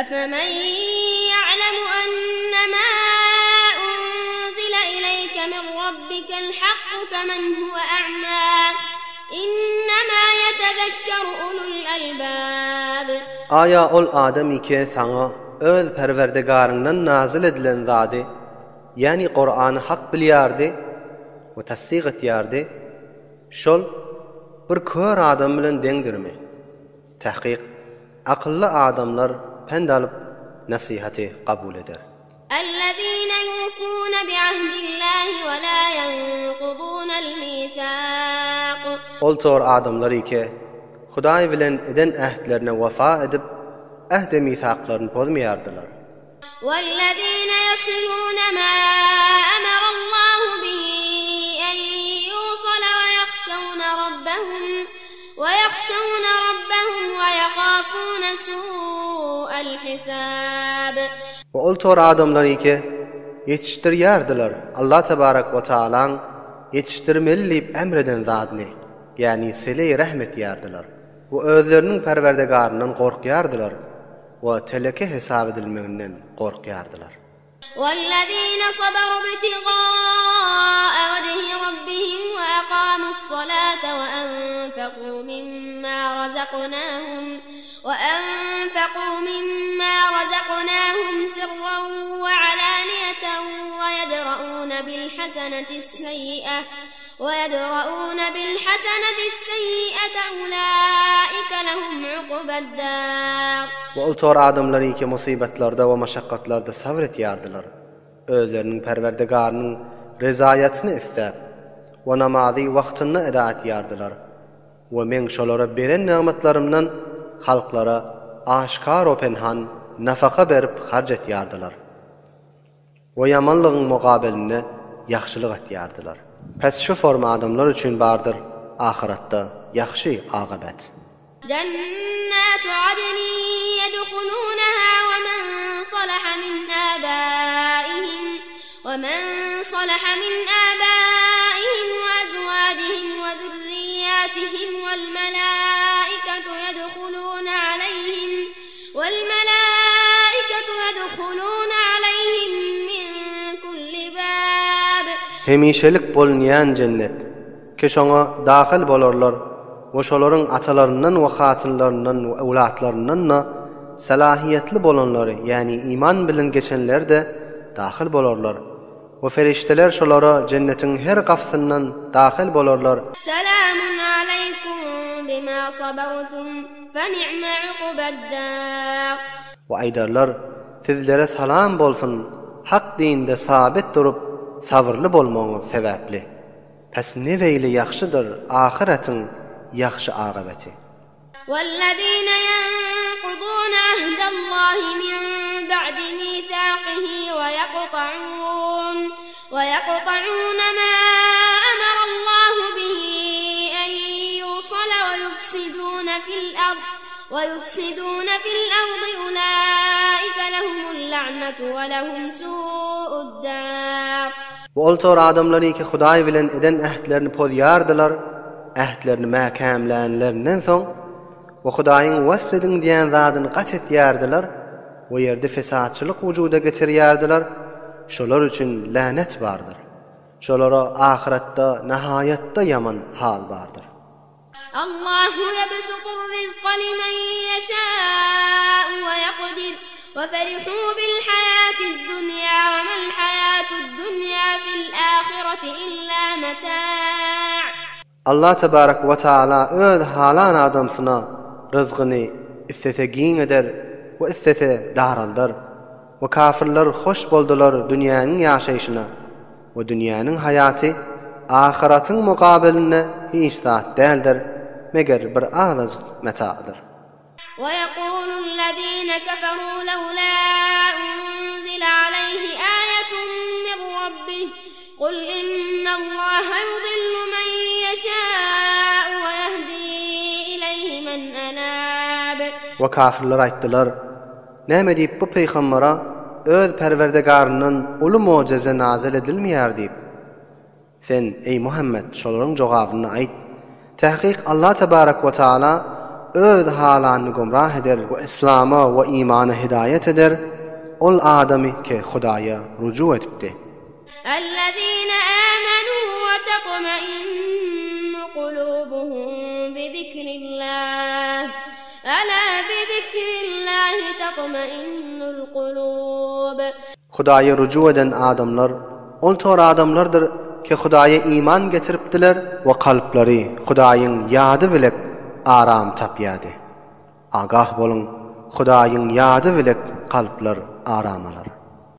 Efemen ýa'lemu ennemâ unzile ileýke min rabbikel hakku kemen huwe a'mâ, innemâ ýetezekkeru ulul elbâb. Aýa ol adam ike saňa öz Perwerdigaryňdan nazyl edilen zady, ýäni Kurany hak bilýärdi we tassyk etýärdi, şol bir kör adam bilen deňdirmi? Tahkyk, akylly adamlar pent alyp, nasihaty kabul eder. Ellezine ýufune biahdillahi we la ýenkudune'l misak. Ol tor adamlar ike, Hudaý bilen eden ähtlerine wefa edip, ähde-misaklaryny pozmaýardylar. Wellezine ýesilune ma emerallahu bihi en ýusala we ýahşewne rabbehum we ýahşewne rabbehum we ýehafune su'el hisab. We ol tor adamlar ike ýetişdirýärdiler Allah tebarek we taalaň ýetişdirmeli diýip emr eden zadyny, ýagny sile-i rehm etýärdiler we özleriniň Perwerdegaryndan gorkýardylar. We teleke hesap edilmeginden gorkýardylar. Wellezine sabaru ibtigaa wejhi rabbihim we akamus-salate we enfeku mimma razaknahum we enfeku mimma razaknahum sirran we alaniýeten we ýedrauna bil-hasenetis-seýýi'eh ويدرؤون بالحسنة السيئة أولئك لهم عقبى الدار. We ol tor adamlar ýeke musybatlarda we maşakgatlarda sabyr etýärdiler, özleriniň Perwerdigarynyň rezaýatyny isläp we namazy wagtynda eda etýärdiler we Meň şolara beren nygmatlarymdan halklara aşkar-u-penhan nafaka berip harç etýärdiler. We ýamanlygyň mugabelinde ýagşylyk etýärdiler. Pes şu forma adamlar üçin bardyr ahyratda ýagşy agybet. Jennatu adnin ýedhulunaha we men salaha min abaihim we men salaha min abaihim we azwajihim we zürriýatihim wal melaikatu ýedhuluna aleýhim Wal-melaikatu ýedhuluna aleýhim min kulli bab. Hemişelik bolunýan jennet, ki şoňa dahyl bolarlar we şolaryň atalaryndan we hatynlaryndan we öwlatlaryndan-da salahyýetli bolanlary, ýagny iman bilen geçenler-de dahyl bolarlar. We perişdeler şolara jennetiň her gapysyndan dahyl bolarlar. Selamun aleýkum bima sabartum fe ni'me ukbad-dar. We aýdarlar, Sizlere salam bolsun, hak dinde sabit durup, sabyrly bolmagyňyz sebäpli. Pes ne beýle ýagşydyr ahyretiň ýagşy agybeti. Wellezine ýenkuduune ahdallahi min ba'di misakihi we ýektaun we ýektaune ma emerallahu bihi en ýusala we ýufsidune fil ard we ýufsidune fil ardy ulaike lehumul la'netu we lehum su'ud dar. We ol tor adamlary ki Hudaý bilen eden ähtlerini pozýardylar, ähtlerini mäkämlänlerinden soň we Hudaýyň wasl ediň diýen zadyny gat etýärdiler we ýerde fesatçylyk wujuda getirýärdiler, şolar üçin länet bardyr. Şolara ahyretde nahaýatda ýaman hal bardyr. Allahu ýebsutur rizka limen ýeşâ'u we ýekdir we ferihû bil haýatid dunýâ we mel haýatud dunýâ fil âhireti illâ metâ'. Allah tebarek we taala öz halan adamsyna ryzgyny islese giň eder we islese daraldar. We kafirler hoş boldular dünýäniň ýaşaýşyna we dünýäniň haýaty ahyratyň mukabelinde hiç zat däldir, meger bir azajyk metadyr. وَيَقُولُ الَّذِينَ كَفَرُوا لَوْلَا أُنْزِلَ عَلَيْهِ آيَةٌ مِّن رَّبِّهِ قُلْ إِنَّ اللَّهَ يُضِلُّ مَن يَشَاءُ وَيَهْدِي إِلَيْهِ مَنْ أَنَابَ. We kafirler aýtdylar, Näme diýip bu pygambara öz Perwerdigaryndan uly mojize nazyl edilmeýär diýip? Sen, eý Muhammet, şolaryň jogabyny aýt. Tahkyk Allah tebarek we taala. Öz halanyny gomrah eder we Yslama we imana hidaýat eder, ol adamy ke Hudaýa ruju edipdi. Ellezine amenu we tatmainnu kulubuhum bi zikrillah. Ela bi zikrillahi tatmainnul kulub. Hudaýa ruju eden adamlar ol tor adamlardyr ke Hudaýa iman getiripdiler we kalplary Hudaýyň ýady bilek aram tapýady. Agah boluň, Hudaýyň ýady bilek kalplar aram alar.